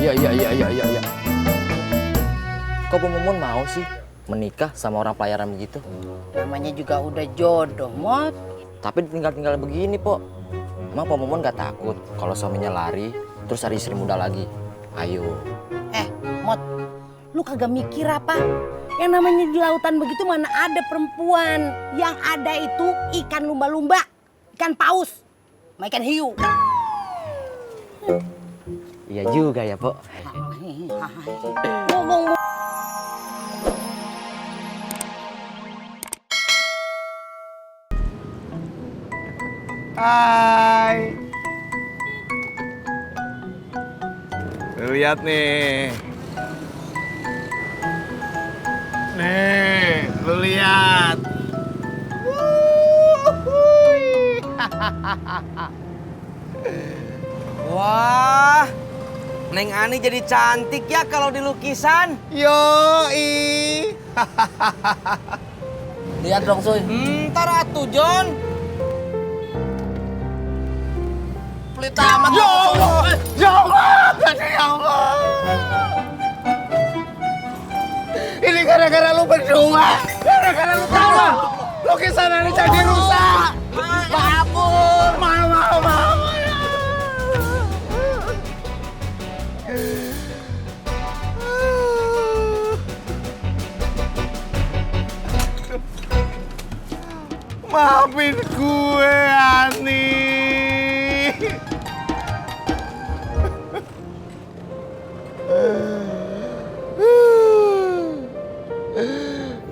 Iya. Kok Bu Mumun mau sih menikah sama orang pelayaran begitu? Namanya juga udah jodoh, Mot. Tapi tinggal begini, Pok. Emang Pak Mumun gak takut kalau suaminya lari terus cari istri muda lagi? Ayo. Mot, lu kagak mikir apa? Yang namanya di lautan begitu mana ada perempuan. Yang ada itu ikan lumba-lumba, ikan paus, sama ikan hiu. Iya juga ya, Pok. Ngomong. Hai. Lihat nih. Nih, lu lihat. Wah, Neng Ani jadi cantik ya kalau di lukisan. Yoi. Lihat dong, Soy. Ntar atuh, John. Pelit amat. Ya Allah. Ya Allah. Ya Allah. Ini gara-gara lu berdua. Gara-gara lu tahu lah. Lukisan ini jadi rusak. Maafun. Maaf. Maafin gue, Ani.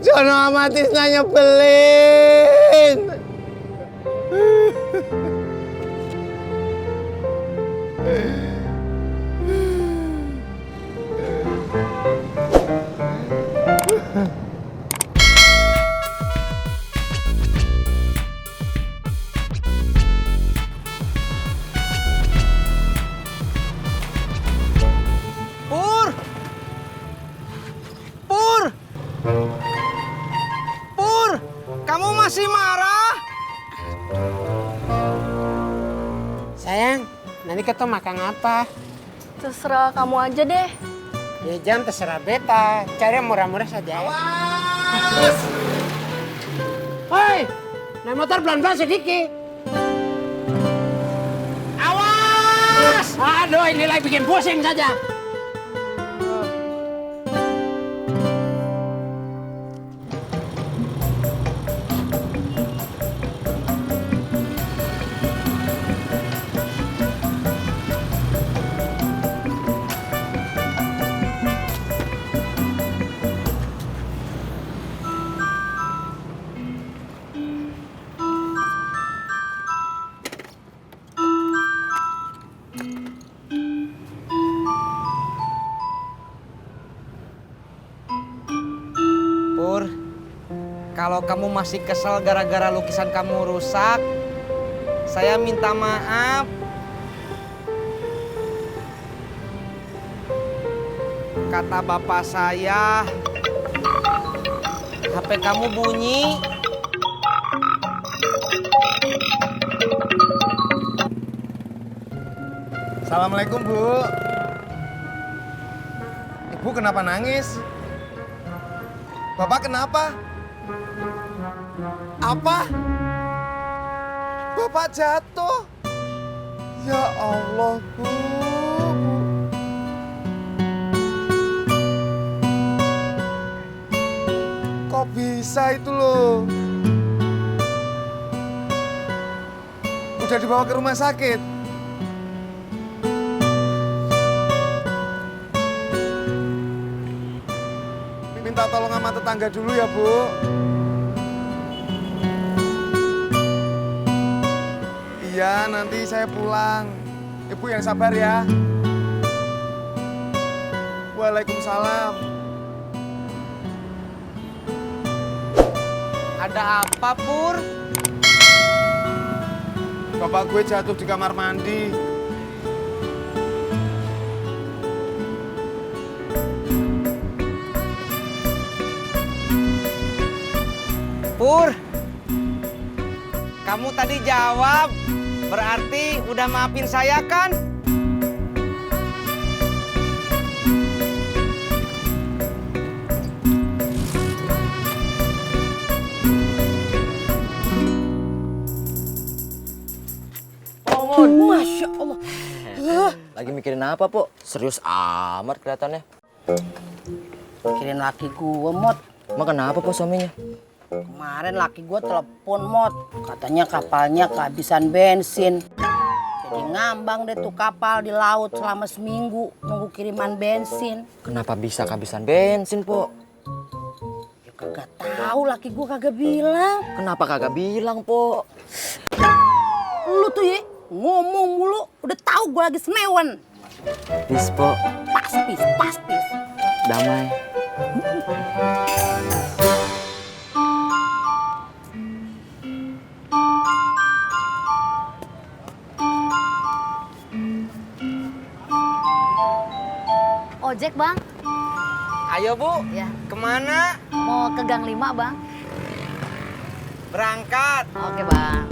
Jono amatis nanya nyebelin. Pur, kamu masih marah? Sayang, nanti kita makan apa? Terserah kamu aja deh. Ya jangan terserah beta, cari yang murah-murah saja. Awas! Hoi, naik motor pelan-pelan sedikit. Awas! Aduh, ini lagi bikin pusing saja. Pur, kalau kamu masih kesel gara-gara lukisan kamu rusak, saya minta maaf. Kata bapak saya, HP kamu bunyi. Assalamualaikum, Bu. Ibu kenapa nangis? Bapak kenapa? Apa? Bapak jatuh? Ya Allah, Bu. Kok bisa itu loh? Udah dibawa ke rumah sakit? Minta tolong sama tetangga dulu ya, Bu. Iya, nanti saya pulang. Ibu yang sabar ya. Waalaikumsalam. Ada apa, Pur? Bapak gue jatuh di kamar mandi. Pur, kamu tadi jawab, berarti udah maafin saya kan? Mon. Masya Allah. Lagi mikirin apa, Po? Serius amat kelihatannya. Mikirin laki gua, Mot. Emang kenapa, Po, suaminya? Kemarin laki gua telepon, Mot. Katanya kapalnya kehabisan bensin. Jadi ngambang deh tuh kapal di laut selama seminggu nunggu kiriman bensin. Kenapa bisa kehabisan bensin, Po? Ya kagak tahu, laki gua kagak bilang. Kenapa kagak bilang, Po? Lu tuh ya ngomong mulu, udah tahu gua lagi senewan. Bis, Po. Paspis. Damai. Ojek bang, Ayo Bu, ya kemana? mau ke Gang 5 bang. Berangkat. Oke bang.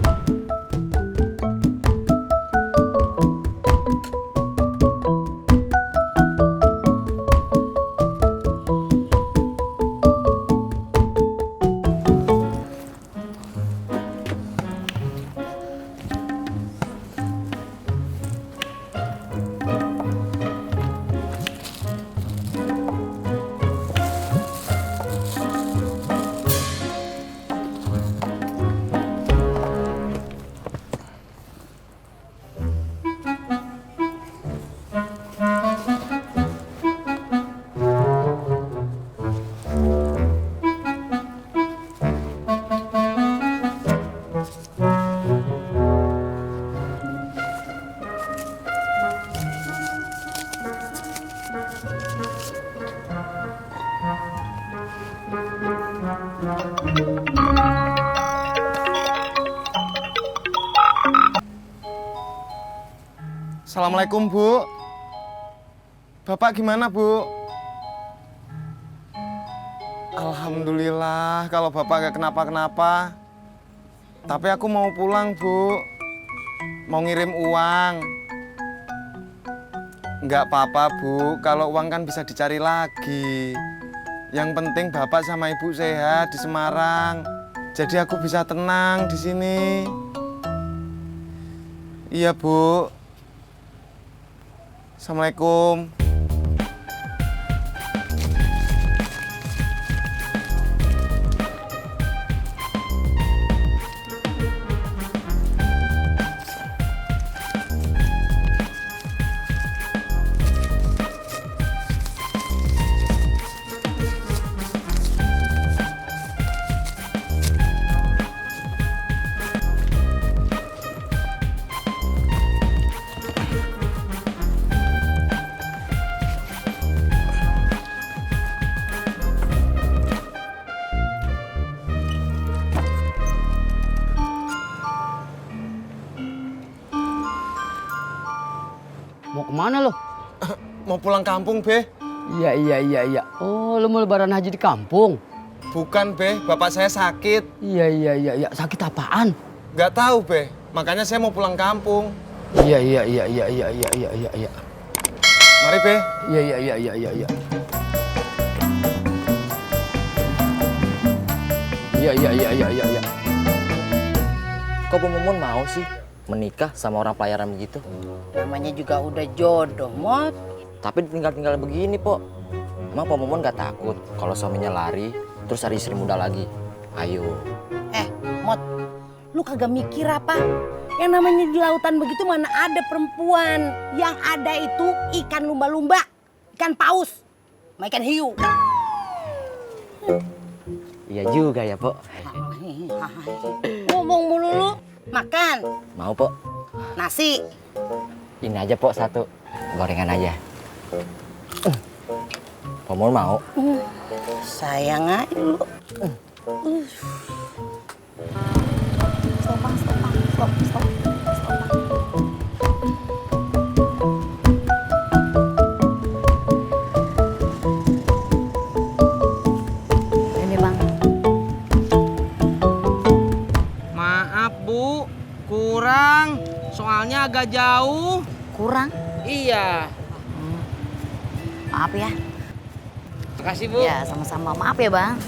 Assalamualaikum, Bu. Bapak gimana, Bu? Alhamdulillah kalau Bapak gak kenapa-kenapa. Tapi aku mau pulang, Bu. Mau ngirim uang. Nggak apa-apa, Bu. Kalau uang kan bisa dicari lagi. Yang penting Bapak sama Ibu sehat di Semarang. Jadi aku bisa tenang di sini. Iya, Bu. Assalamualaikum. Mau kemana lo? Mau pulang kampung, Be. Iya. Oh, lo mau lebaran haji di kampung? Bukan, Be. Bapak saya sakit. Iya. Sakit apaan? Nggak tahu, Be. Makanya saya mau pulang kampung. Iya. Mari, Be. Iya. Iya. Kok Bu Mumun mau sih menikah sama orang pelayaran begitu? Namanya juga udah jodoh, Mot. Tapi tinggal begini, Po. Emang Po Mumun gak takut kalau suaminya lari terus cari istri muda lagi? Ayo. Mot, lu kagak mikir apa? Yang namanya di lautan begitu mana ada perempuan. Yang ada itu ikan lumba-lumba, ikan paus, sama ikan hiu. Iya juga ya, Po. Ngomong mulu lu, makan. Mau, Po? Nasi. Ini aja, Po, satu. Gorengan aja. Po Mumun mau? Sayang aja lu. Stop bang. Ini bang. Maaf Bu, kurang. Soalnya agak jauh. Kurang. Iya. Maaf ya. Makasih Bu. Ya sama-sama. Maaf ya bang.